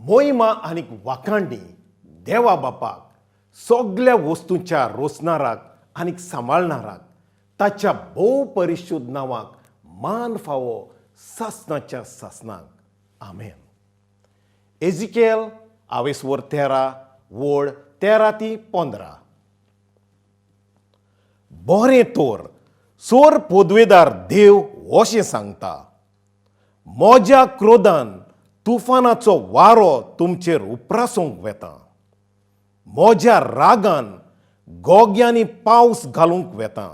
मोहिमा आनीक वाखाणणी देवा बापाक, सगल्या वस्तूंच्या रोचणाराक आनीक सांबाळणाराक, ताच्या भोव परिशुद्ध नांवाक मान फावो सासणाच्या सासणाक. आमेन. एजिकेल आवेसवर 13 वळ 13 ती 15. बरें तर, सोर पोदवेदार देव अशें सांगता, म्हज्या क्रोधान तुफानाचो वारो तुमचेर उप्रासूंक वेता, म्हज्या रागान गोग्यांनी पावस घालूंक वेता,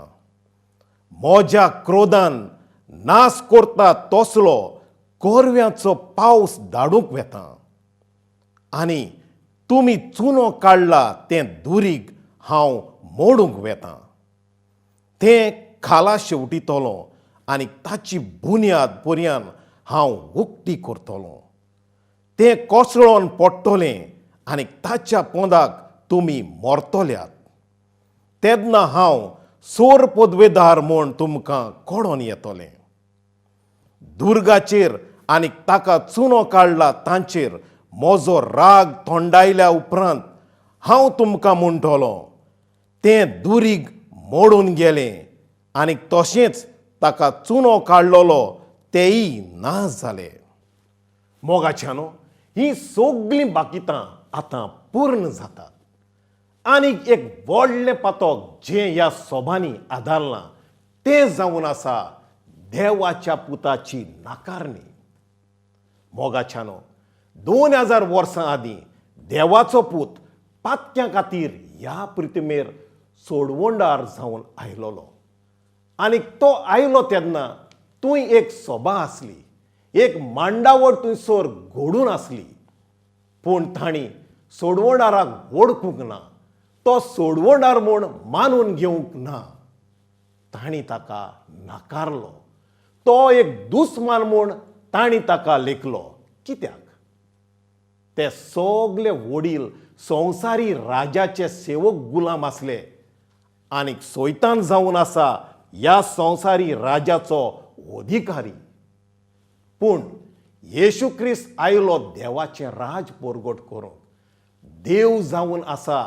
म्हज्या क्रोधान नाश करता तसलो कोरव्यांचो पावस धाडूंक वेता आनी तुमी चुनो काडला तें दुरीग हांव मोडूंक वेता. तें खाला शेवटितलो आनी ताची बुन्याद पर्यान हांव उक्ती करतलो. तें कोसळोन पडटलें आनी ताच्या पोंदाक तुमी मरतल्यात. तेन्ना हांव सोर पदवेदार म्हूण तुमकां कळोन येतलें. दुर्गाचेर आनी ताका चुनो काडला तांचेर म्हजो राग थोंडायल्या उपरांत हांव तुमकां म्हणटलो, तें दुरीग मोडून गेलें आनी तशेंच ताका चुनो काडलेलो तेय ना जाले. मोगाच्यानो, ही सगळीं बाकितां आतां पूर्ण जातात आनीक एक व्हडलें पातक जें ह्या सोबांनी आदारलां तें जावन आसा देवाच्या पुताची नाकारणी. मोगाच्यानो, 2000 वर्सां आदीं देवाचो पूत पातक्यां खातीर ह्या पृथ्वीर सोडवणदार जावन आयलोलो आनी तो आयलो तेन्ना थंय एक सोबा आसली, एक मांडावळ थंयसर घडून आसली. पूण तांणी सोडवणदाराक वळखूंक ना, तो सोडवणदार म्हूण मानून घेवंक ना. तांणी ताका नाकारलो. तो एक दुस्मान म्हूण तांणी ताका लेखलो. कित्याक? ते सगले वडील संवसारी राजाचे सेवक गुलाम आसले आनी सोयतान जावन आसा ह्या संवसारी राजाचो अधिकारी. पूण येशू क्रिस्त आयलो देवाचें राज परगट करूंक. देव जावन आसा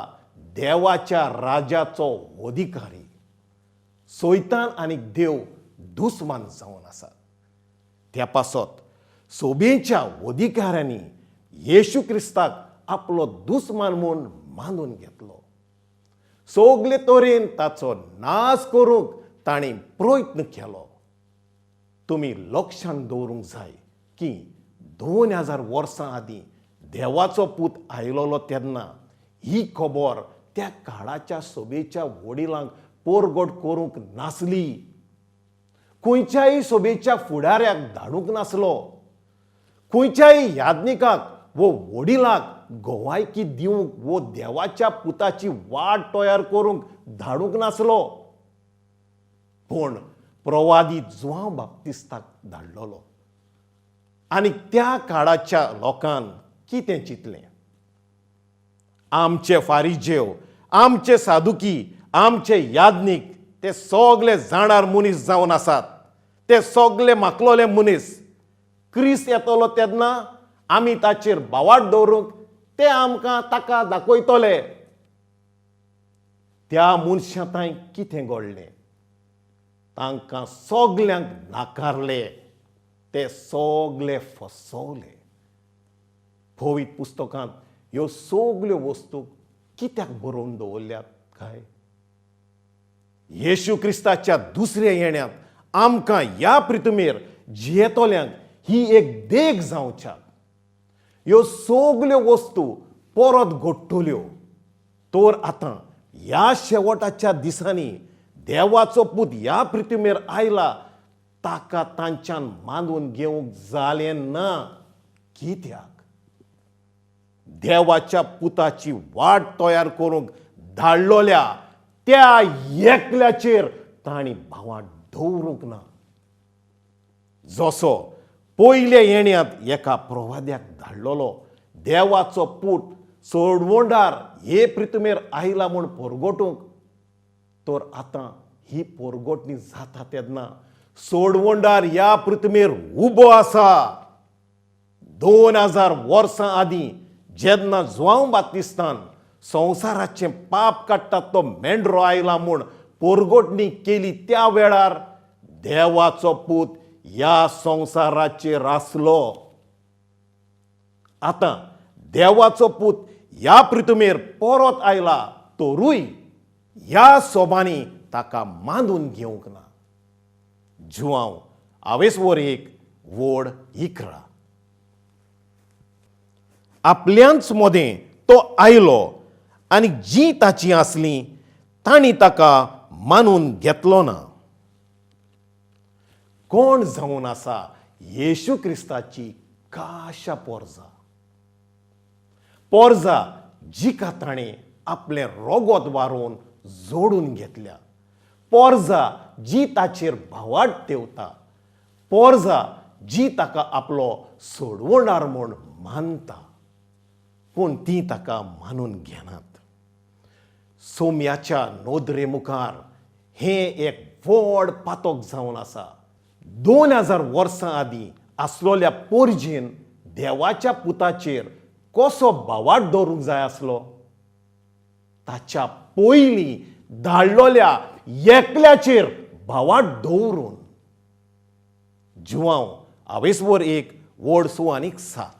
देवाच्या राजाचो अधिकारी. सोयतान आनी देव दुस्मान जावन आसात. त्या पासत सोबेच्या अधिकाऱ्यांनी येशू क्रिस्ताक आपलो दुस्मान म्हूण मानून घेतलो. सगले तरेन ताचो नाश करूंक तांणी प्रयत्न केलो. तुमी लक्षांत दवरूंक जाय की 2000 वर्सां आदीं देवाचो पूत आयलोलो तेन्ना ही खबर त्या काळाच्या सोबेच्या वडिलांक परगट करूंक नासली. खंयच्याय सोबेच्या फुडाऱ्याक धाडूंक नासलो. खंयच्याय याज्ञिकाक वो वडिलाक गवायकी दिवंक वो देवाच्या पुताची वाट तयार करूंक धाडूंक नासलो. पूण प्रवादी जुवांव बाप्तिस्ताक धाडलेलो. आनी त्या काळाच्या लोकान कितें चिंतलें? आमचे फारिजेव, आमचे सादुकी, आमचे याज्ञीक ते सगले जाणार मनीस जावन आसात. ते सगले माकलोले मनीस. क्रिस्त येतलो तेन्ना आमी ताचेर बावाट दवरूंक ते आमकां ताका दाखयतले. त्या मनशां थंय कितें घडलें? तांकां सगल्यांक नाकारले. ते सगले फसवले. पवित्र पुस्तकांत ह्यो सगल्यो वस्तू कित्याक बरोवन दवरल्यात काय? येशू क्रिस्ताच्या दुसऱ्या येण्यात आमकां ह्या पृथ्वीर जियेतल्यांक ही एक देख जावच्याक ह्यो सगल्यो वस्तू परत घडटल्यो. तर आतां ह्या शेवटाच्या दिसांनी देवाचो पूत ह्या पृथ्वीर आयला, ताका तांच्यान मानून घेवंक जालें ना. कित्याक? देवाच्या पुताची वाट तयार करूंक धाडलोल्या त्या एकल्याचेर तांणी भावार्त दवरूंक ना. जसो पयल्या येण्यात एका प्रवाद्याक धाडलेलो देवाचो पूत सोडवणदार हे पृथ्वीर आयला म्हूण परगटूंक, तर आतां ही जाता तेन्ना सोडवणदार ह्या पृथ्वीर उबो आसा. 2000 वर्सां आदीं जेन्ना जुआंव बातिस्तान संवसाराचें पाप काडटा तो मेंढरो आयला म्हूण पोरगोटणी केली त्या वेळार देवाचो पूत ह्या संवसाराचेर आसलो. आतां देवाचो पूत ह्या पृथ्वीर परत आयला तरूय ह्या सोबांनी ताका मानून घेवंक ना. जुआंव आवेसवर 1 वड 11. आपल्यांच मदें तो आयलो आनी जीं ताचीं आसलीं तांणी ताका मानून घेतलो ना. कोण जावन आसा येशू क्रिस्ताची काशा पोरजा, पोरजा जिका ताणें आपलें रोगोत वारोवन जोडून घेतल्या, पोरजा जी ताचेर भावाट तेवता, पोरजा जी ताका आपलो सोडवणार म्हूण मानता, पूण ती ताका मानून घेनात. सोम्याच्या नदरे मुखार हें एक व्हड पातक जावन आसा. 2000 वर्सां आदीं आसलोल्या पोरजेन देवाच्या पुताचेर कसो भावाट दवरूंक जाय आसलो? ताच्या पयलीं धाडलोल्या एकल्याचेर भावाट दवरून. जुआंव आवेसवर 1 वड 6 आनी 7.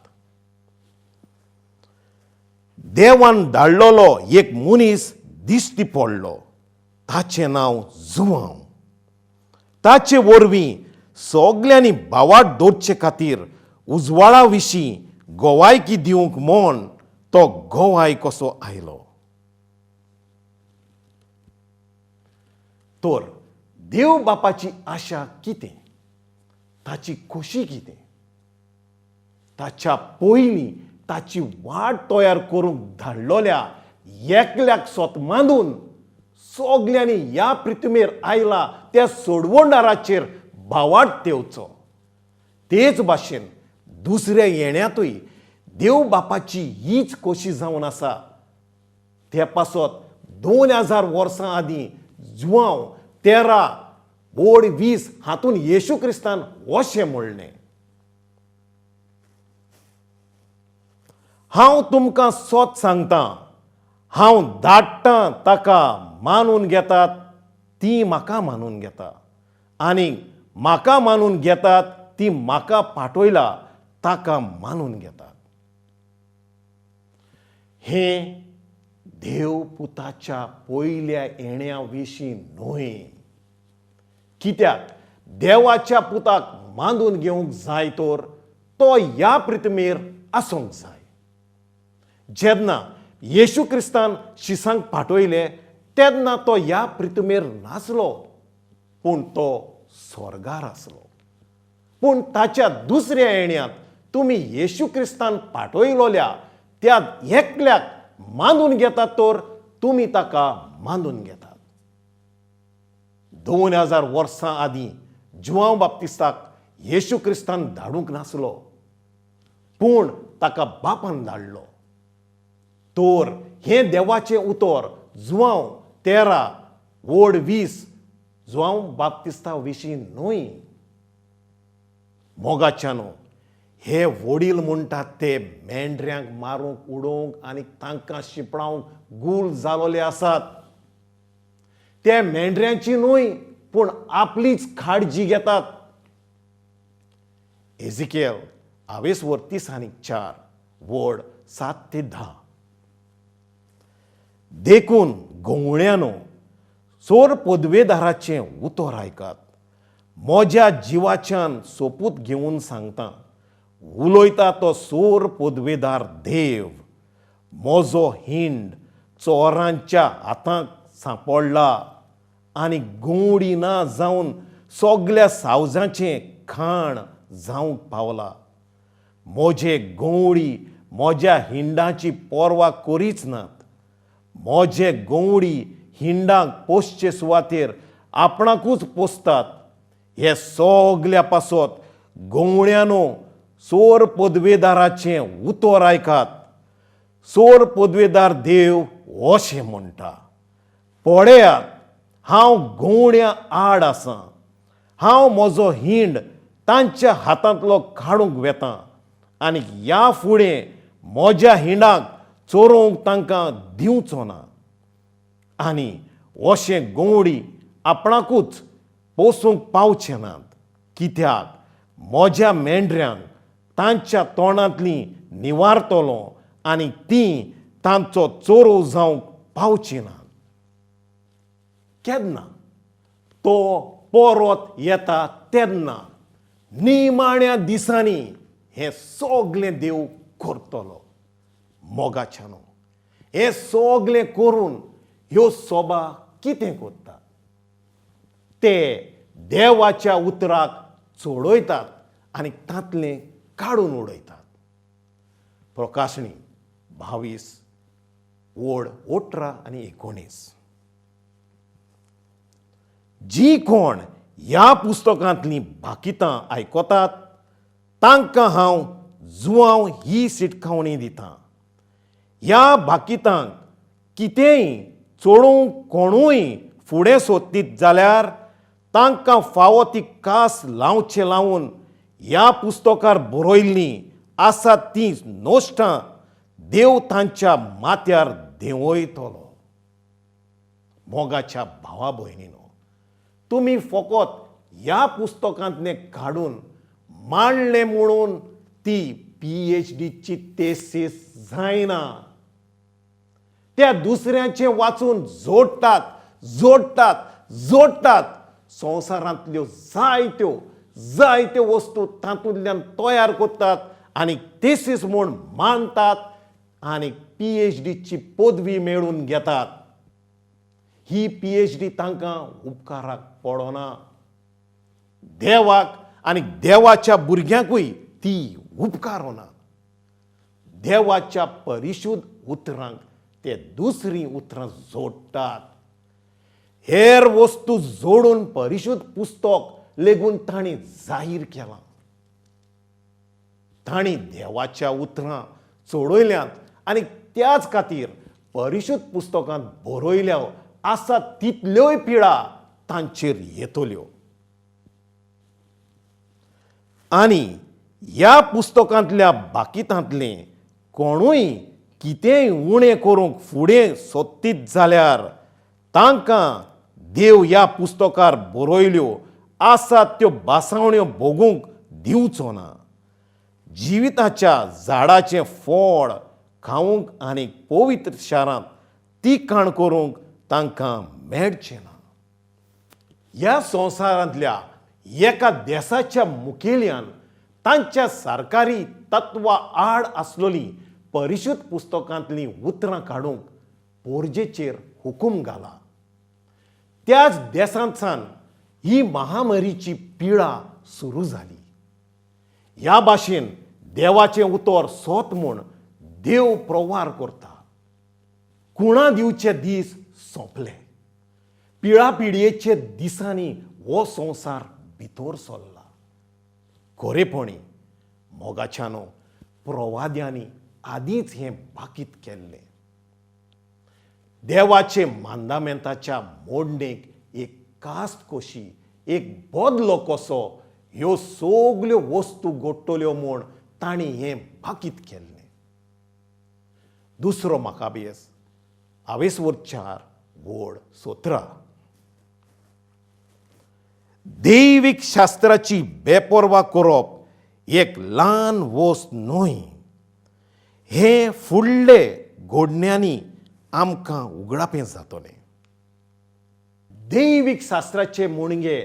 देवान धाडलोलो एक मनीस दिश्टी पडलो, ताचें नांव जुआंव. ताचे वरवीं सगल्यांनी भावाट दवरचे खातीर उजवाडा विशीं गोवायकी दिवंक म्हूण तो गोवाय कसो आयलो. तर देव बापाची आशा कितें, ताची खोशी कितें? ताच्या पयलीं ताची वाट तयार करूंक धाडलोल्या एकल्याक सोत मानून सगल्यांनी ह्या पृथ्वीर आयला त्या सोडवणदाराचेर भावाट तेवचो. तेच भाशेन दुसऱ्या येण्यातूय देव बापाची हीच खोशी जावन आसा. ते पासत 2000 वर्सां आदीं जुआंव 13 वड 20 हातून येशू क्रिस्तान अशें म्हणलें, हांव तुमकां सोत सांगतां, हांव धाडटां ताका मानून घेतात ती म्हाका मानून घेता, आनी म्हाका मानून घेतात ती म्हाका पाठयला ताका मानून घेतात. हें देव पुताच्या पयल्या येण्या विशीं न्हय, कित्याक देवाच्या पुताक मानून घेवंक जाय तर तो ह्या पृथ्वीर आसूंक जाय. जेन्ना येशू क्रिस्तान शिसांक पाठयले तेन्ना तो ह्या पृथ्वीर नासलो, पूण तो स्वर्गार आसलो. पूण ताच्या दुसऱ्या येण्यांत तुमी येशू क्रिस्तान पाठयलोल्या त्या एकल्याक मानून घेतात तर तुमी ताका मानून घेतात. 2000 वर्सां आदीं जुआंव बाप्तिस्ताक येशू क्रिस्तान धाडूंक नासलो, पूण ताका बापान धाडलो. तर हें देवाचें उतर जुआंव 13 वड 20 जुआंव बाप्तिस्ता विशीं न्हय. मोगाच्यानो, हे वडील म्हणटात ते मेंढऱ्यांक मारूंक उडोवंक आनी तांकां शिंपडावंक गूल जालोले आसात. ते मेंढऱ्यांची न्हय पूण आपलीच काळजी घेतात. एजिकेल आवेसवर 30 आनी 4 वड 7 ते 10. देखून गवळ्यानो, चोर पदवेदाराचें उतर आयकात. म्हज्या जिवाच्यान सोपूत घेवन सांगता, उलयता तो सोर पदवेदार देव, म्हजो हिंड चोरांच्या हातांक सांपडला आनी गोंवडी ना जावन सगल्या सावजांचें खाण जावंक पावला. म्हजे गवळी म्हज्या हिंडाची पर्वा करीच नात. म्हजे गवळी हिंडांक पोसचे सुवातेर आपणाकूच पोसतात. हे सगल्या पासत गवळ्यानो, चोर पदवेदाराचें उतर आयकात. चोर पदवेदार देव अशें म्हणटा, पळयात हांव गवळ्यां आड आसां, हांव म्हजो हिंड तांच्या हातांतलो काडूंक वेतां आनी ह्या फुडें म्हज्या हिंडाक चोरोवंक तांकां दिवचो ना. आनी अशें गंवडी आपणाकूच पोसूंक पावचे नात, कित्याक म्हज्या मेंढऱ्यांक तांच्या तोंडांतलीं निवारतलो आनी तीं तांचो चोरो जावंक पावचीं नात. केन्ना तो परत येता तेन्ना निमाण्या दिसांनी हें सगलें देव करतलो. मोगाच्यानो, हें सगलें करून ह्यो सोबा कितें करता? ते देवाच्या उतराक चडयतात आनी तांतलें काडून उडयतात. प्रकाशणी 22 ओड 18 आनी 19. जीं कोण ह्या पुस्तकांतलीं भाकितां आयकतात तांकां हांव जुआंव ही शिटकावणी दितां. ह्या भाकितांक कितेंय चडोवंक कोणूय फुडें सोदतीत जाल्यार तांकां फावो ती कास लावचें लावन ह्या पुस्तकार बरयल्लीं आसात तीं नश्टां देव तांच्या माथ्यार देंवयतलो. मोगाच्या भावा भयणीनो, तुमी फकत ह्या पुस्तकांतलें काडून मांडलें म्हणून ती PhDची तेसीस जायना. त्या दुसऱ्यांचें वाचून जोडटात जोडटात जोडटात, संवसारांतल्यो जायत्यो जायत्यो वस्तू तातूंतल्यान तयार करतात आनी तेसीस म्हूण मानतात आनी PhDची पदवी मेळून घेतात. ही PhD तांकां उपकाराक पडना. देवाक आनी देवाच्या भुरग्यांकूय ती उपकारना. देवाच्या परिशुद्ध उतरांक ते दुसरीं उतरां जोडटात. हेर वस्तू जोडून परिशुद्ध पुस्तक लेगून तांणी जाहीर केलां. तांणी देवाच्या उतरां चडयल्यांत आनी त्याच खातीर परिशुद्ध पुस्तकांत बरयल्या आसा तितल्योय पिडा तांचेर येतल्यो. आनी ह्या पुस्तकांतल्या बाकितांतलें कोणूय कितेंय उणें करूंक फुडें सोदतीत जाल्यार तांकां देव ह्या पुस्तकार बरयल्यो आसात त्यो भासावण्यो भोगूंक दिवचो ना. जिविताच्या झाडाचें फळ खावंक आनी पवित्र शारांत ती काण करूंक तांकां मेळचें ना. ह्या संवसारांतल्या एका देसाच्या मुखेल्यान तांच्या सरकारी तत्वा आड आसलेलीं परिशुद्ध पुस्तकांतलीं उतरां काडूंक पोरजेचेर हुकूम घाला. त्याच देसांतसान ही महामारीची पिडा सुरू जाली. ह्या भाशेन देवाचें उतर सोत म्हूण देव प्रवार करता. कुणा दिवचे दीस सोंपले. पिळापिळयेचे दिसांनी हो संवसार भितर सरला. खरेपणी मोगाच्यानो, प्रवाद्यांनी आदींच हें बाकीत केल्लें. देवाचे मांदामेंताच्या मोडणेक एक कास्त कशी, एक बदलो कसो ह्यो सगल्यो वस्तू घडटल्यो म्हूण तांणी हें बाकीत केल्लें. दुसरो मकाबियस आवेसवर 4 वड 17. दैवीक शास्त्राची बेपर्वा करप एक ल्हान वस्त न्हय, हें फुडले घोडण्यांनी आमकां उगडापें जातलें. दैवीक शास्त्राचे मुणगे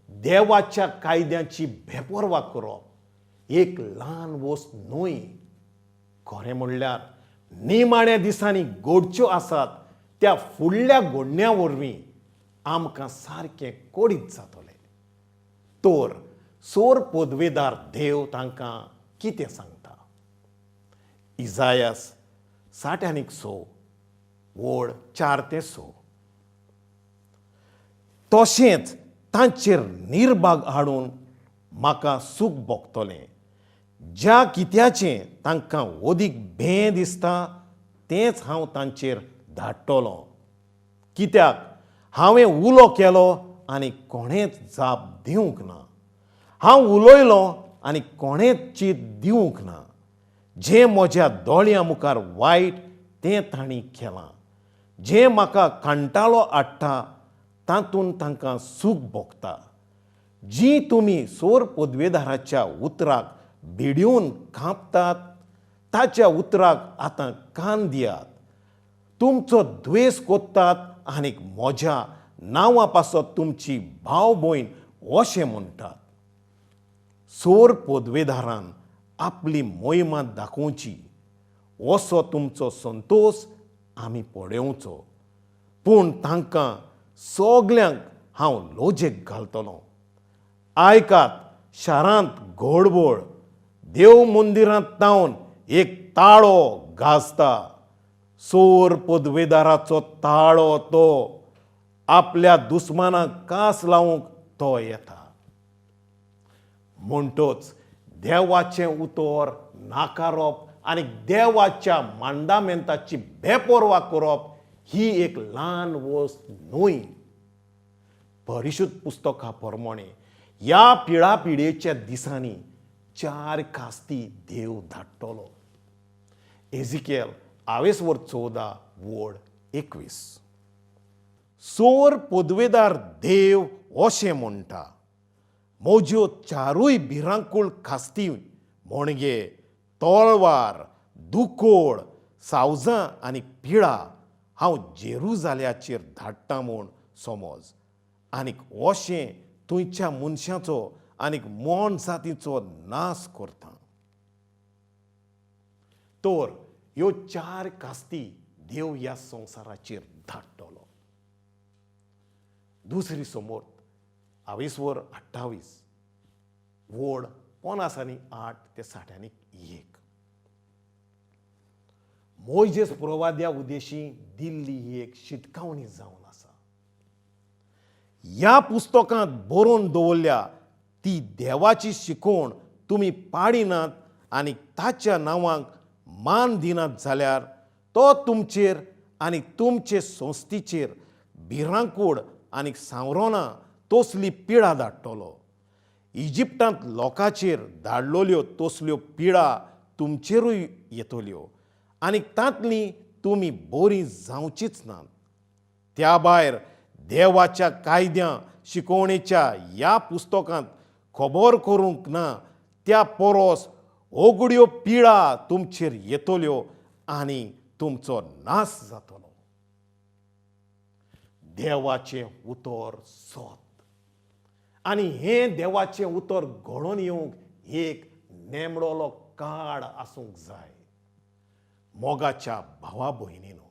देवाच्या कायद्याची बेपर्वा करप एक ल्हान वस्त न्हय. खरें म्हणल्यार निमाण्या दिसांनी घडच्यो आसात त्या फुडल्या घडण्या वरवीं आमकां सारकें कोडीत जातलें. तर सोर पदवेदार देव तांकां कितें सांगता? इजायस 66 वड 4 ते 6. तशेंच तांचेर निर्भाग हाडून म्हाका सूख भोगतलें. ज्या कित्याचें तांकां अदीक भें दिसता तेंच हांव तांचेर धाडटलो. कित्याक हांवें उलो केलो आनी कोणेंच जाप दिवंक ना, हांव उलयलो आनी कोणेंच चीत दिवंक ना. जें म्हज्या दोळयां मुखार वायट तें तांणी केलां. जें म्हाका कंटाळो हाडटा तातूंत तांकां सूख भोगता. जीं तुमी सोर पदवेदाराच्या उतराक भिडिवन कांपतात ताच्या उतराक आतां कान दियात. तुमचो द्वेस कोत्तात आनीक म्हज्या नांवा पासत तुमची भाव भयण अशें म्हणटात. सोर पदवेदारान आपली मोहिमा दाखोवची असो तुमचो संतोश आमी पळोवचो. पूण तांकां सगल्यांक हांव लजेक घालतलो. आयकात, शारांत गडबड, देव मंदिरांत तावन एक ताळो गाजता. सोर पदवेदाराचो ताळो तो आपल्या दुस्मानाक कास लावंक तो येता. म्हणटच देवाचें उतर नाकारप आनी देवाच्या मांडामेंताची बेपर्वा करप ही एक ल्हान वस्त न्हय. परिशुद्ध पुस्तका प्रमाणे ह्या पिळापिळयेच्या दिसांनी चार कास्ती देव धाडटलो. एजिकेल आवेसवर 14 वड 21. सोर पदवेदार देव अशें म्हणटा, म्हज्यो चारूय भिरांकूळ खास्ती म्हणगे तळवार, दुकोळ, सावजां आनी पिळा हांव जेरुजाल्याचेर धाडटा म्हूण समज आनीक अशें थंयच्या मनशाचो आनीक मोन जातीचो नाश करता. तर ह्यो चार कास्ती देव ह्या संवसाराचेर धाडटलो. दुसरी समोर आवेसवर 28 वड 58 ते 61. मोयजेस प्रवाद्या उदेशी दिल्ली ही एक शिटकावणी जावन आसा. ह्या पुस्तकांत बरोवन दवरल्या ती देवाची शिकवण तुमी पाडिनात आनी ताच्या नांवाक मान दिनात जाल्यार तो तुमचेर आनी तुमचे संस्थेचेर भिरांकूळ आनी सांवरोना तसली पिळा धाडटलो. इजिप्टांत लोकांचेर धाडलेल्यो तसल्यो पिळा तुमचेरूय येतल्यो आनी तांतली तुमी बरीं जावचीच नात. त्या भायर देवाच्या कायद्या शिकवणेच्या ह्या पुस्तकांत खबर करूंक ना त्या परस ओगड्यो पिळा तुमचेर येतल्यो आनी तुमचो नाश जातलो. देवाचें उतर सत आनी हें देवाचें उतर घडोवन येवंक एक नेमडोलो काळ आसूंक जाय. मोगाच्या भावा भयणीनो,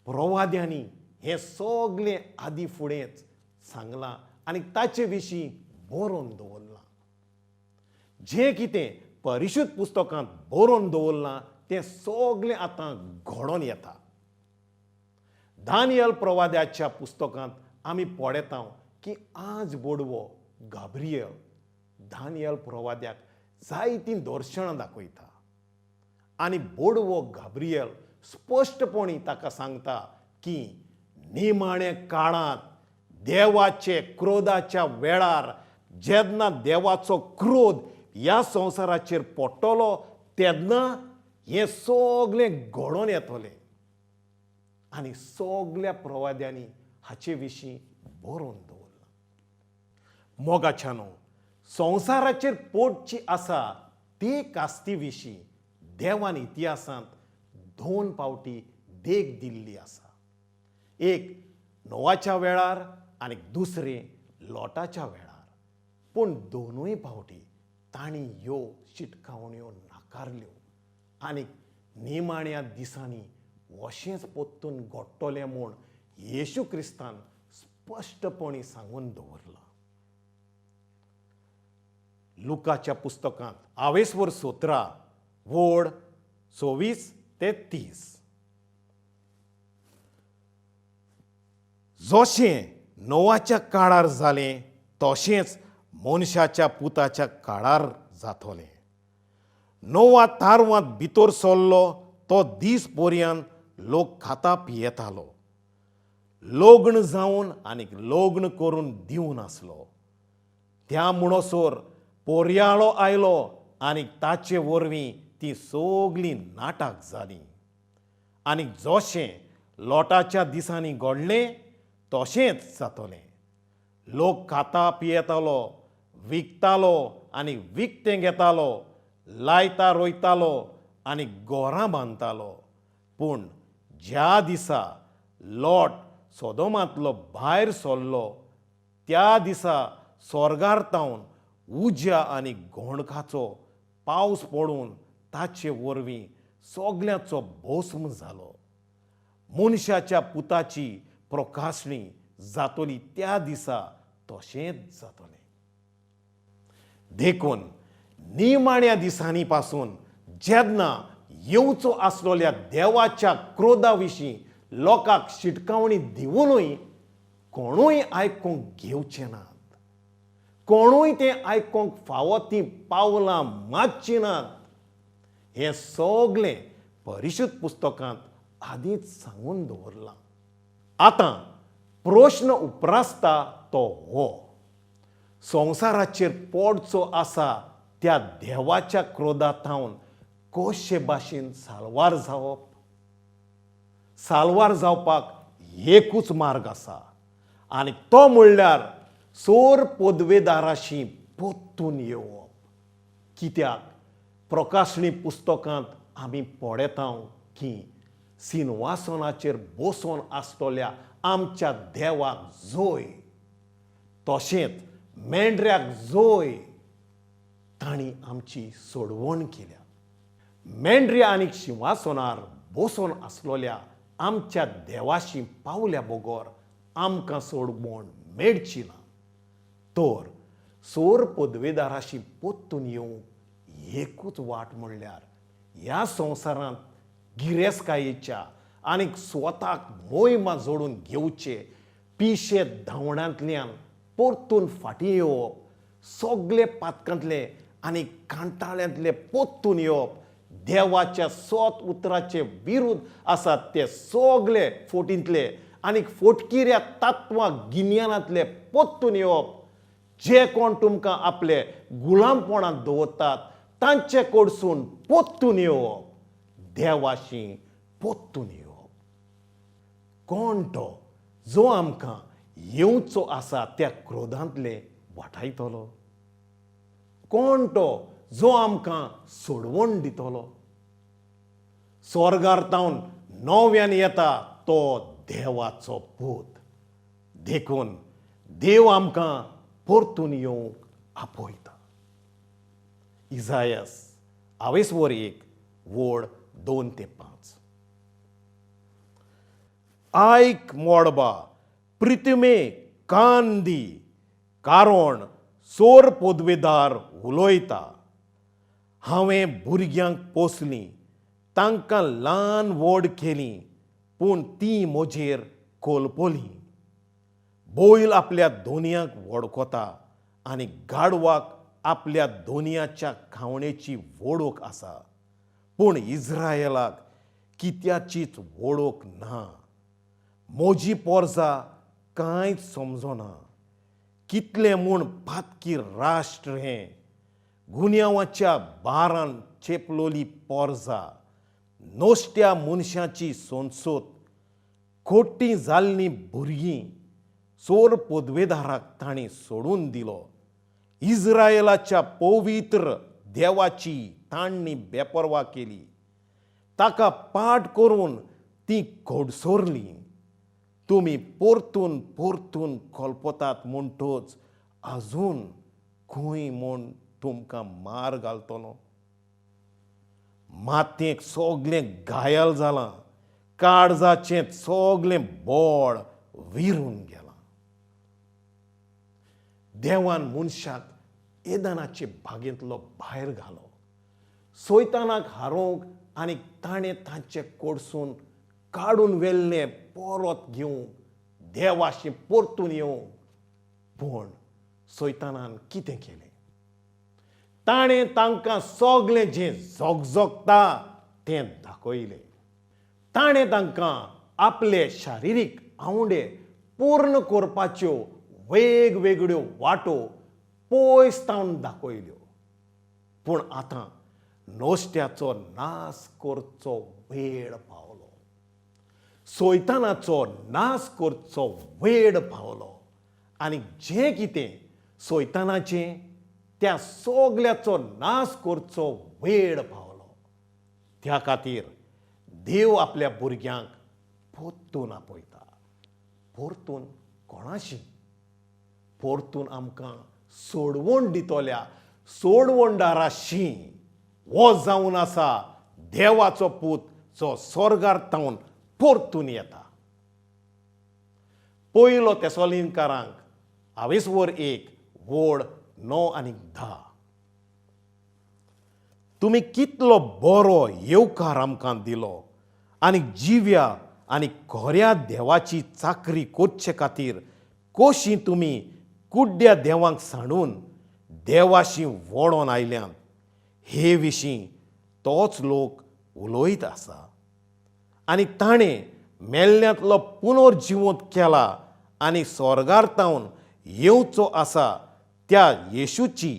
प्रवाद्यांनी हें सगलें आदी फुडेंच सांगलां आनी ताचे विशीं बरोवन दवरलां. जें कितें परिशुद्ध पुस्तकांत बरोवन दवरलां तें सगलें आतां घडोवन येता. दानियल प्रवाद्याच्या पुस्तकांत आमी पळयता की आज बोडवो गाब्रियल दानियल प्रवाद्याक जायतीं दर्शनां दाखयता आनी बोडवो गाब्रियल स्पश्टपणी ताका सांगता की निमाण्या काळांत देवाचे क्रोधाच्या वेळार जेन्ना देवाचो क्रोध ह्या संवसाराचेर पडटलो तेन्ना हें सगलें घडोवन येतलें. आनी सगल्या प्रवाद्यांनी हाचे विशीं बरोवन दवरलां. मोगाच्यानो, संवसाराचेर पडची आसा ते कास्ती विशीं देवान इतिहासांत 2 फावटी देख दिल्ली आसा. एक नोवाच्या वेळार आनी दुसरें लोटाच्या वेळार. पूण दोनूय फावटी तांणी ह्यो शिटकावण्यो नाकारल्यो आनी निमाण्या दिसांनी अशेंच परतून घडटलें म्हूण येशू क्रिस्तान स्पश्टपणी सांगून दवरलां. लुकाच्या पुस्तकांत आवेसवर 17 वड 26 ते 30. जशें नोवाच्या काळार जालें तशेंच मनशाच्या पुताच्या काळार जातलें. नोवा तारवांत भितर सरलो तो दीस पर्यंत लोक खाता पियेतालो, लग्न जावन आनी लग्न करून दिवन आसलो. त्या म्हणसर पोरयाळो आयलो आनी ताचे वरवीं तीं सगलीं नाटक जालीं. आनी जशें लोटाच्या दिसांनी घडलें तशेंच जातलें. लोक खाता पियेतालो, विकतालो आनी विकतें घेतालो, लायता रोयतालो आनी घरां बांदतालो. पूण ज्या दिसा लोट सोदोमांतलो भायर सरलो त्या दिसा स्वर्गार तावन उज्या आनी गोंडकाचो पावस पडून ताचे वरवीं सगल्यांचो भस्म जालो. मनशाच्या पुताची प्रकाशणी जातली त्या दिसा तशेंच जातलें. देखून निमाण्या दिसांनी पासून जेन्ना येवचो आसलेल्या देवाच्या क्रोधा विशीं लोकांक शिटकावणी दिवनूय कोणूय आयकूंक घेवचे नात, कोणूय तें आयकूंक फावो तीं पावलां मातचीं नात, हें सगलें परिशुद्ध पुस्तकांत आदींच सांगून दवरलां. आतां प्रश्न उप्रासता तो हो, संवसाराचेर पडचो आसा त्या देवाच्या क्रोधा थावन कशे भाशेन साल्वार जावप? साल्वार जावपाक एकूच मार्ग आसा आनी तो म्हणल्यार सोर पदवेदाराशी परतून येवप. कित्याक प्रकाशणी पुस्तकांत आमी पळयता की सिंवासनाचेर बसून आसतल्या आमच्या देवाक जोय, तशेंच मेंढऱ्याक जोय, तांणी आमची सोडवण केल्या. मेंढऱ्या आनी शिंवासनार बसून आसलेल्या आमच्या देवाशी पावल्या बगर आमकां सोडवण मेळची ना. तर सोर पदवेदाराशी परतून येवंक एकूच वाट म्हणल्यार ह्या संवसारांत गिरेस्तकायेच्या आनी स्वताक मोहिमा जोडून घेवचे पिशे धांवणांतल्यान परतून फाटीं येवप, सगळे पातकांतले आनी कांटाळ्यांतले परतून येवप, देवाच्या सोत उतराचे विरुद्ध आसात ते सगळे फोटींतले आनी फोटकिऱ्या तत्वां गिन्यानांतले परतून येवप. जे कोण तुमकां आपले गुलामपणांत दवरतात तांचे कडसून परतून येवप, देवाशी परतून येवप. कोण तो जो आमकां येवचो आसा त्या क्रोधांतले वाटायतलो? कोण तो जो आमकां सोडवण दितलो? स्वर्गार तावन नव्यान येता तो देवाचो पूत. देखून देव आमकां परतून येवंक आपयता. इजायस आवेसवर 1 वड 2 ते 5. आयक मोडबा प्रितमे कान दी, कारण सोर पदवेदार उलयता. हांवें भुरग्यांक पोसलीं, तांकां ल्हान व्हड केलीं, पूण तीं म्हजेर कोलपोलीं. बैल आपल्या दोनयांक वळखता आनी गाडवाक आपल्या दोनयाच्या खावणेची वळख आसा, पूण इज्रायलाक कित्याचीच वळख ना. म्हजी पोरजा कांयच समजना. कितलें म्हूण पातकी राष्ट्र हें, गुन्यांवाच्या बारान चेपलोली पोरजा, नश्ट्या मनशाची सोंसोत, खोटी जाल्लीं भुरगीं चोर पदवेदाराक तांणी सोडून दिलो. इज्रायलाच्या पवित्र देवाची तांणी बेपर्वा केली, ताका पाठ करून ती घडसरली. तुमी परतून परतून कल्पतात म्हणटच आजून खंय म्हूण तुमकां मार घालतलो. मातयेक सगलें घायल जालां, काळजाचें सगलें बळ विरून गेलां. देवान मनशाक एदनाचे बागेंतलो भायर घालो, सैतानाक हारोवंक आनी ताणें तांचे कडसून काडून व्हेल्लें परत घेवंक, देवाशी परतून येवंक. पूण सैतानान कितें केलें? ताणें तांकां सगलें जें झगझगता तें दाखयलें. ताणें तांकां आपले शारिरीक आंवडे पूर्ण करपाच्यो वेगवेगळ्यो वाटो पयस तावन दाखयल्यो. पूण आतां नोश्ट्याचो नाश करचो वेळ पावलो, सोयतानाचो नाश करचो वेळ पावलो आनी जें कितें सोयतानाचें त्या सगल्याचो नाश करचो वेळ पावलो. त्या खातीर देव आपल्या भुरग्यांक परतून आपयता. परतून कोणाशी? परतून आमकां सोडवण दितल्या सोडवणदाराशी. हो जावन आसा देवाचो पूत जो स्वर्गार तावन परतून येता. पयलो तेसोलिनकारांक आवेसवर 1 वड 9 आनी 10. तुमी कितलो बरो येवकार आमकां दिलो आनी जिव्या आनी खऱ्या देवाची चाकरी करचे खातीर कशी तुमी कुड्ड्या देवांक सांडून देवाशी वळोन आयल्यात हे विशीं तोच लोक उलयत आसा. आनी ताणें मेल्ल्यांतलो पुनर्जिवंत केला आनी स्वर्गार तावन येवचो आसा त्या येशूची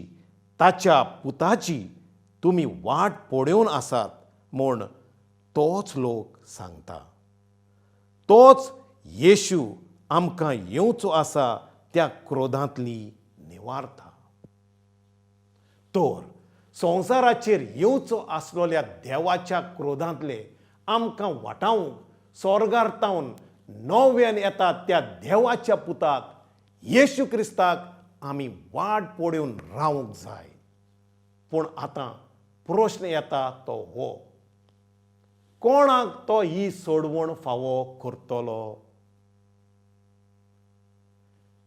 ताच्या पुताची तुमी वाट पळोवन आसात म्हूण तोच लोक सांगता. तोच येशू आमकां येवचो आसा त्या क्रोधांतली निवारता. तर संवसाराचेर येवचो आसलेल्या देवाच्या क्रोधांतले आमकां वाटावंक स्वर्गार तावन नव्यान येता त्या देवाच्या पुताक येशू क्रिस्ताक आमी वाट पळोवन रावंक जाय. पूण आतां प्रश्न येता तो हो, कोणाक तो ही सोडवण फावो करतलो?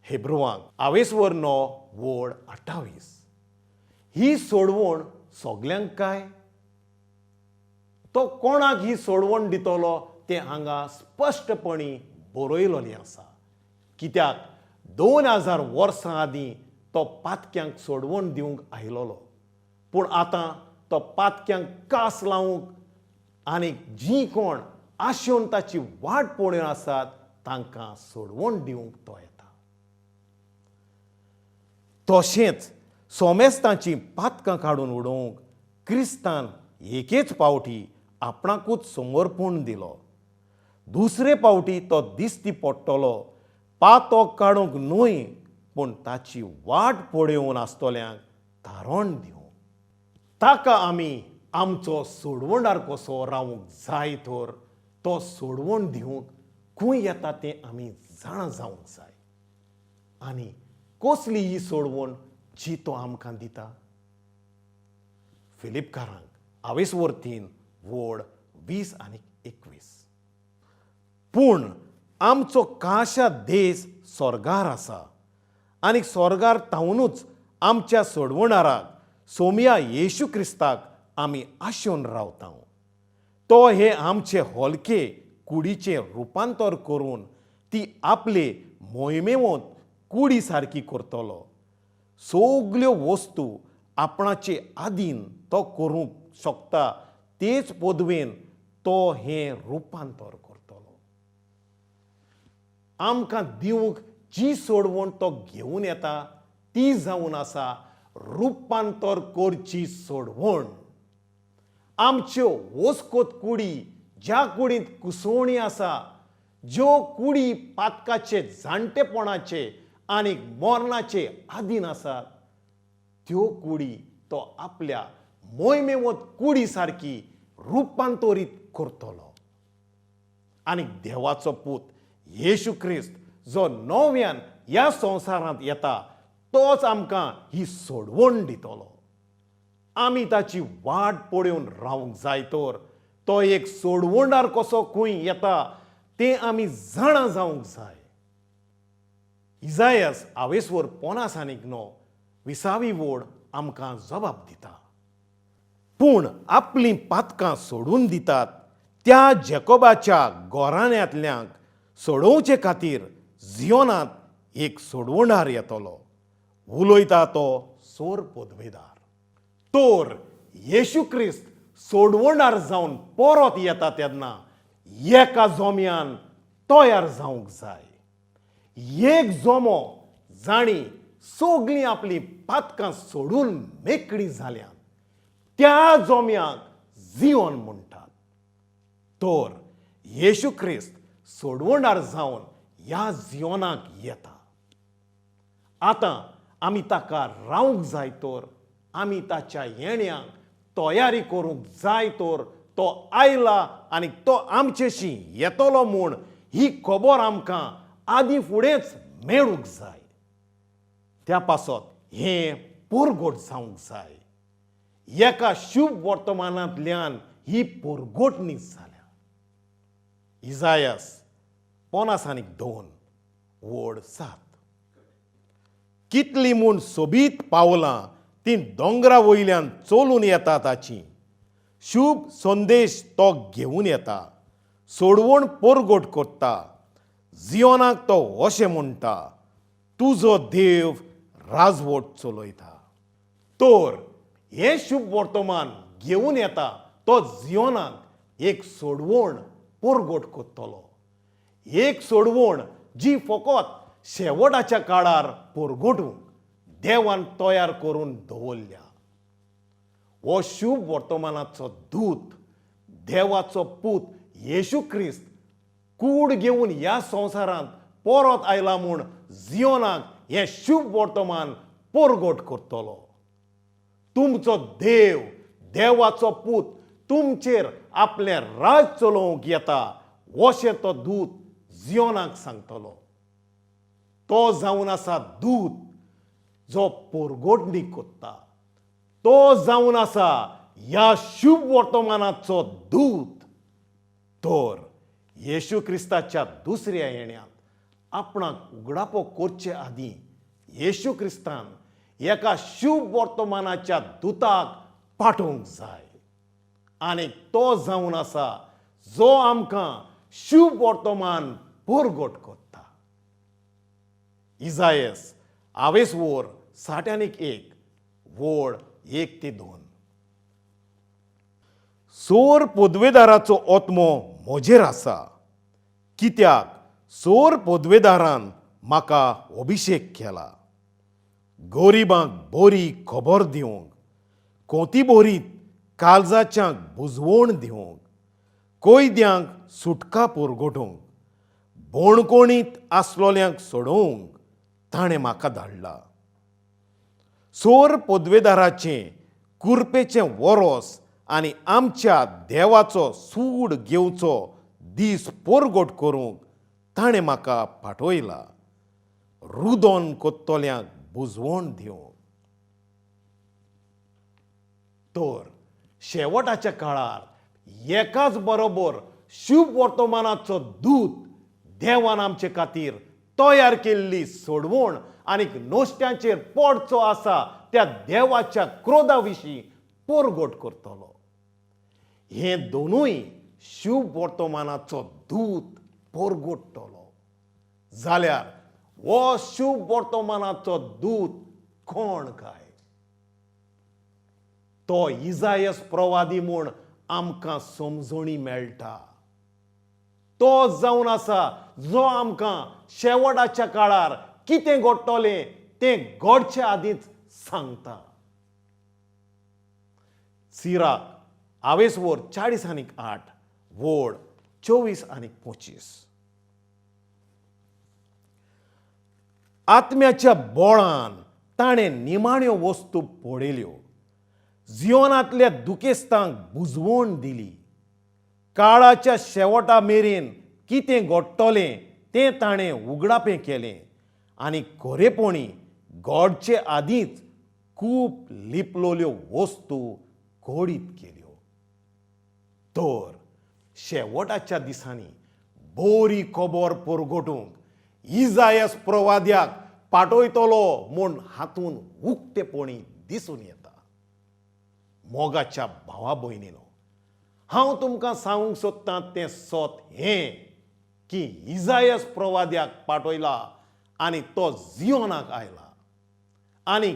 हेब्रुवांक आवेसवर 9 वड 28. ही सोडवण सगल्यांक काय? तो कोणाक ही सोडवण दितलो तें हांगा स्पश्टपणी बरयलोलें आसा. कित्याक 2000 वर्सां आदीं तो पातक्यांक सोडवण दिवंक आयलोलो, पूण आतां तो पातक्यांक कास लावंक आनी जीं कोण आशेवन ताची वाट पळोवन आसात तांकां सोडवण दिवंक तो येता. तशेंच सोमेस्तांचीं पातकां काडून उडोवंक क्रिस्तान एकेच पावटी आपणाकूच समर्पण दिलो. दुसरे पावटी तो दिसती पडटलो पातक काडूंक न्हय, पूण ताची वाट पळोवन आसतल्यांक तारण दिवंक. ताका आमी आमचो सोडवणदार कसो रावंक जाय तर तो सोडवण दिवंक खंय येता तें आमी जाणा जावंक जाय. आनी कसली ही सोडवण जी तो आमकां दिता? फिलिपकारांक आवेसवर 3 वड 20 आनी 21. पूण आमचो काशा देश स्वर्गार आसा आनी स्वर्गार तावनूच आमच्या सोडवणाराक सोमया येशू क्रिस्ताक आमी आशेवन रावता. तो हे आमचे होलके कुडीचें रुपांतर करून ती आपले मोहिमेवंत कुडी सारकी करतलो. सगल्यो वस्तू आपणाचे आदीन तो करूंक शकता तेच पदवेन तो हें रुपांतर करतलो. आमकां दिवंक जी सोडवण तो घेवन येता ती जावन आसा रुपांतर करची सोडवण. आमच्यो वस्कोत कुडी ज्या कुडींत कुसवणी आसा, ज्यो कुडी पातकाचे जाणटेपणाचे आनी मरणाचे आदीन आसात, त्यो कुडी तो आपल्या मोहिमेवत कुडी सारकी रुपांतरीत करतलो. आनी देवाचो पूत येशू क्रिस्त जो नव्यान ह्या संवसारांत येता तोच आमकां ही सोडवण दितलो. आमी ताची वाट पळोवन रावंक जाय तर तो एक सोडवणदार कसो खंय येता तें आमी जाणा जावंक जाय. इजायस आवेसवर 50 आनी 9 विसावी वड आमकां जबाब दिता. पूण आपलीं पातकां सोडून दितात त्या जेकोबाच्या गोराण्यांतल्यांक सोडोवचे खातीर जियोनांत एक सोडवणदार येतलो. उलयता तो सोर पदवेदार. तर येशू क्रिस्त सोडवणार जावन परत येता तेन्ना एका जोम्यान तयार जावंक जाय. एक जोमो जाणी सगळीं आपलीं पातकां सोडून मेकळीं जाल्यात त्या जोम्याक जियोन म्हणटात. तर येशू क्रिस्त सोडवणार जावन ह्या जियोनाक येता. आतां आमी ताका रावंक जाय तर, आमी ताच्या येण्याक तयारी करूंक जाय तर, तो आयला आनी तो आमचेशी येतलो म्हूण ही खबर आमकां आदीं फुडेंच मेळूंक जाय. त्या पासत हें पोरगोट जावंक जाय. एका शुभ वर्तमानांतल्यान ही पोरगोटणी जाल्या. इजायस 52 वड 7. कितली म्हूण सोबीत पावलां तीं दोंगरा वयल्यान चलून येता, ताची शुभ संदेश तो घेवन येता, सोडवण पोरगोट करता. जियोनाक तो अशें म्हणटा, तुजो देव राजवट चलयता. तर हें शुभ वर्तमान घेवन येता तो जियोनाक एक सोडवण पोरगोट करतलो, एक सोडवण जी फकत शेवटाच्या काळार पोरगोटूंक देवान तयार करून दवरल्या. हो शुभ वर्तमानाचो दूत देवाचो पूत येशू क्रिस्त कूड घेवन ह्या संवसारांत परत आयला म्हूण जियोनाक हें शुभ वर्तमान पोरगोट करतलो. तुमचो देव देवाचो पूत तुमचेर आपलें राज चलोवंक येता अशें तो दूत जियोनाक सांगतलो. तो जावन आसा दूत जो पोरगोटणी करता, तो जावन आसा ह्या शुभ वर्तमानाचो दूत. तर येशू क्रिस्ताच्या दुसऱ्या येण्यांत आपणाक उगडापो करचे आदीं येशू क्रिस्तान एका शुभ वर्तमानाच्या दुताक पाठोवंक जाय आनी तो जावन आसा जो आमकां शुभ वर्तमान पोरगोट करता. इजायस आवेसवोर 61 वोड 1 ते 2. सोर पदवेदाराचो आत्मो म्हजेर आसा, कित्याक सोर पदवेदारान म्हाका अभिशेक केला गरिबांक बरी खबर दिवंक, कोती बोरीत काळजाच्यांक बुजवण दिवंक, कैद्यांक सुटका पुरगोटूंक, बोणकोणीत आसलोल्यांक सोडोवंक ताणें म्हाका धाडला. सोर पदवेदाराचें कुरपेचें वरोस आनी आमच्या देवाचो सूड घेवचो दीस पोरगोट करूंक ताणें म्हाका पाठयला, रुदोन कोत्तोल्यांक बुजवण दिवंक. तर शेवटाच्या काळार एकाच बरोबर शुभ वर्तमानाचो दूत देवान आमचे खातीर तयार केल्ली सोडवण आनी नोश्ट्यांचेर पडचो आसा त्या देवाच्या क्रोधा विशीं पोरगोट करतलो. हे दोनूय शुभ वर्तमानाचो दूत पोरगोट्टलो. जाल्यार हो शुभ वर्तमानाचो दूत कोण काय? तो इजायस प्रवादी म्हूण आमकां समजणी मेळटा. तो जावन आसा जो आमकां शेवटाच्या काळार कितें घडटलें तें घडचे आदींच सांगता. सिराक आवेसवोर 48 वोड 24 आनी 25. आत्म्याच्या बोळान ताणें निमाण्यो वस्तू पळयल्यो, जियोनांतल्या दुखेस्तांक बुजवण दिली. काळाच्या शेवटा मेरेन कितें घडटलें तें ताणें उगडापें केलें आनी खरेपणी घडचे आदींच खूब लिपलोल्यो वस्तू कोडीत केल्यो. तर शेवटाच्या दिसांनी बरी खबर परगटूंक इजायस प्रवाद्याक पाठयतलो म्हूण हातून उक्तेपणी दिसून येता. मोगाच्या भावा भयणीनो, हांव तुमकां सांगूंक सोदतां तें सत हें की इजायस प्रवाद्याक पाठयला आनी तो जियोनाक आयला आनी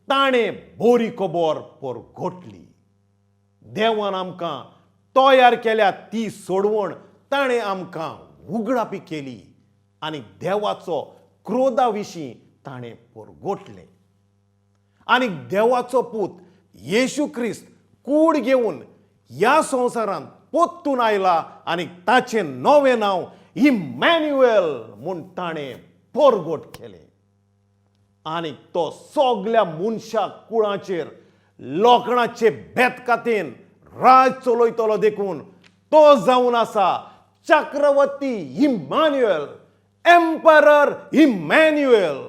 ताणें बरी खबर परगटली. देवान आमकां तयार केल्या ती सोडवण ताणें आमकां उगडापी केली आनी देवाचो क्रोधा विशीं ताणें परगटलें. आनी देवाचो पूत येशू क्रिस्त कूड घेवन ह्या संवसारांत पोत्तून आयला आनी ताचें नवें नांव इमॅन्युएल म्हूण ताणें परगट केलें आनी तो सगल्या मनशा कुळाचेर लोखणाचे बेतकातेन राज चलयतलो. देखून तो जावन आसा चक्रवर्ती इमान्युएल, एम्परर इमॅन्युएल.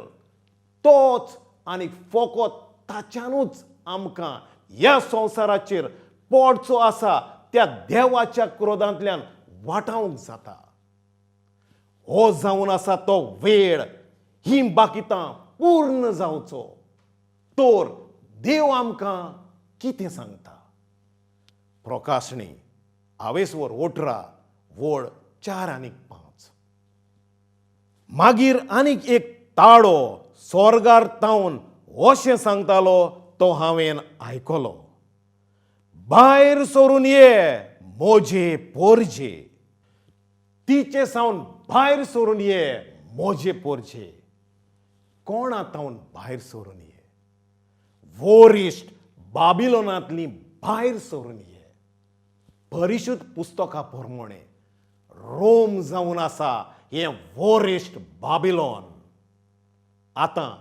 तोच आनी फकत ताच्यानूच आमकां ह्या संवसाराचेर पडचो आसा त्या देवाच्या क्रोधांतल्यान वाटावंक जाता. हो जावन आसा तो वेळ ही बाकितां पूर्ण जावचो. तर देव आमकां कितें सांगता? प्रकाशणी आवेसवर 18 वळ 4 आनी 5. मागीर आनीक एक ताळो स्वर्गार तावन अशें सांगतालो तो हांवें आयकलो, भायर सरून ये मोजे पोरजे. तिचे सावन भायर सरून ये मोजे पोरजे. कोणा तावन भायर सरून ये? वरिश्ठ बाबिलोनांतली भायर सरून ये. परिशुद्ध पुस्तका प्रमाणे रोम जावन आसा हें वरिश्ठ बाबिलोन. आतां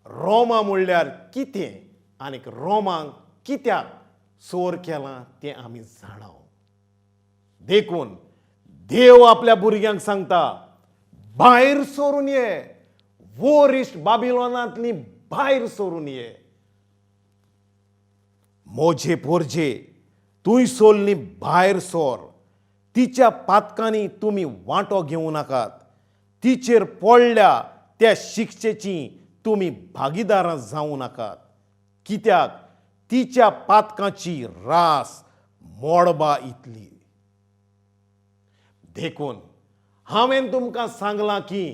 रोमा म्हणल्यार कितें आनीक रोमांक कित्याक चोर केलां तें आमी जाणाव. देखून देव आपल्या भुरग्यांक सांगता, भायर सरून ये, वरिश्ठ बाबिलोनांतली भायर सरून ये. मोजे पोरजे तूंय सोल्ली भायर सोर, तिच्या पातकांनी तुमी वांटो घेवं नाकात, तिचेर पडल्या त्या शिक्षेची तुमी भागीदारां जावं नाकात, कित्याक तिच्या पातकांची रास मोडबा इतली. देखून हांवें तुमकां सांगलां की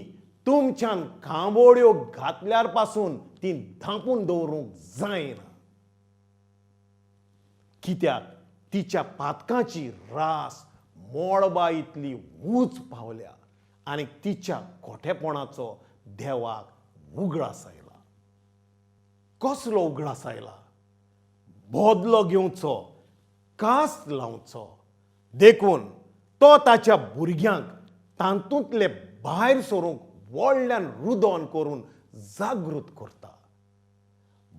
तुमच्यान कांबोड्यो घातल्यार पासून ती धांपून दवरूंक जायना, कित्याक तिच्या पातकांची रास मोडबा इतली ऊंच पावल्या आनी तिच्या खोटेपणाचो देवाक उगडास आयला. कसलो उगडास आयला? बदलो घेवचो, कास लावचो. देखून तो ताच्या भुरग्यांक तातूंतले भायर सरूंक व्हडल्यान रुदन करून जागृत करता.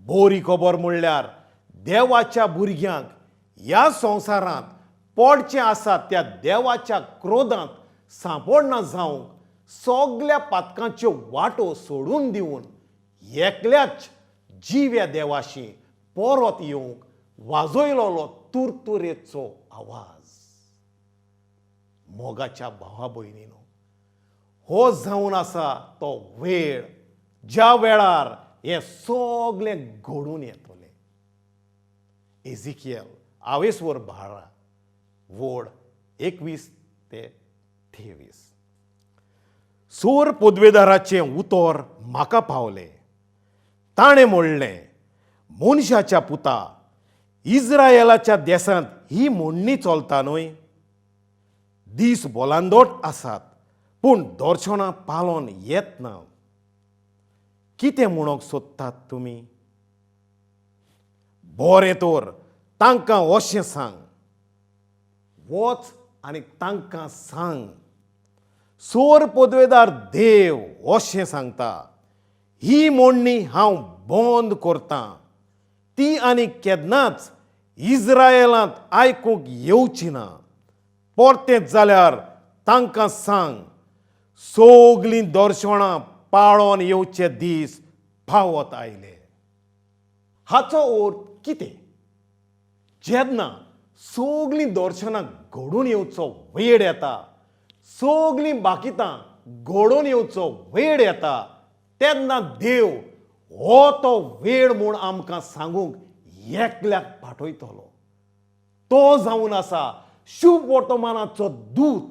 बरी खबर म्हणल्यार देवाच्या भुरग्यांक ह्या संवसारांत पडचें आसा त्या देवाच्या क्रोधांत सांपडना जावंक सगल्या पातकांच्यो वाटो सोडून दिवन एकल्याच जिव्या देवाशी परत येवंक वाजयलोलो तुरतुरेचो आवाज. मोगाच्या भावा भयणीनो, हो जावन आसा तो वेळ ज्या वेळार हें सगलें घडून येतलें. एजिकियल आवेसवर 12 वोड 21 ते 23. सोर पदवेदाराचें उतर म्हाका पावलें. ताणें म्हणलें, मनशाच्या पुता, इस्रायलाच्या देशांत ही म्हणणी चलता न्हय, दीस बोलांदोट आसात पूण दर्शनां पालोन येत ना. कितें म्हणूंक सोदतात तुमी? बरें तर तांकां अशें सांग, वच आनी तांकां सांग, सोर पदवेदार देव अशें सांगता, ही मोडणी हांव बंद करतां, ती आनी केन्नाच इस्रायलांत आयकूंक येवची ना. परतेंच जाल्यार तांकां सांग, सगलीं दर्शनां पाळोन येवचे दीस पावत आयले. हाचो अर्थ कितें? जेन्ना सगलीं दर्शनां घडून येवचो वेळ येता, सगलीं बाकितां घडोवन येवचो वेळ येता, तेन्ना देव हो तो वेळ म्हूण आमकां सांगूंक एकल्याक पाठयतलो. तो जावन आसा शुभ वर्तमानाचो दूत.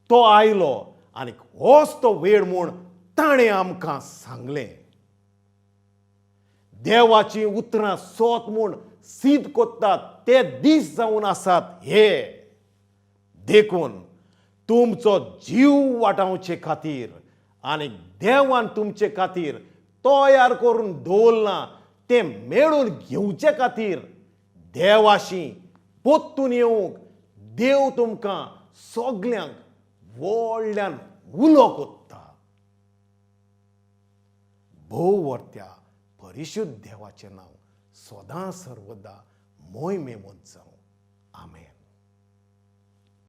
तो आयलो आनी होच तो वेळ म्हूण ताणें आमकां सांगलें. देवाचीं उतरां सोत म्हूण सीद कोत्तात ते दीस जावन आसात हे. देखून तुमचो जीव वाटावचे खातीर आनी देवान तुमचे खातीर तयार करून दवरलां तें मेळून घेवचे खातीर देवाशी पोत्तून येवंक देव तुमकां सगल्यांक व्हडल्यान उलो कोत्ता. भोव वर्त्या परिशुद्ध देवाचें नांव सदां सर्वदा मोय मेमोत जावं. आमेन.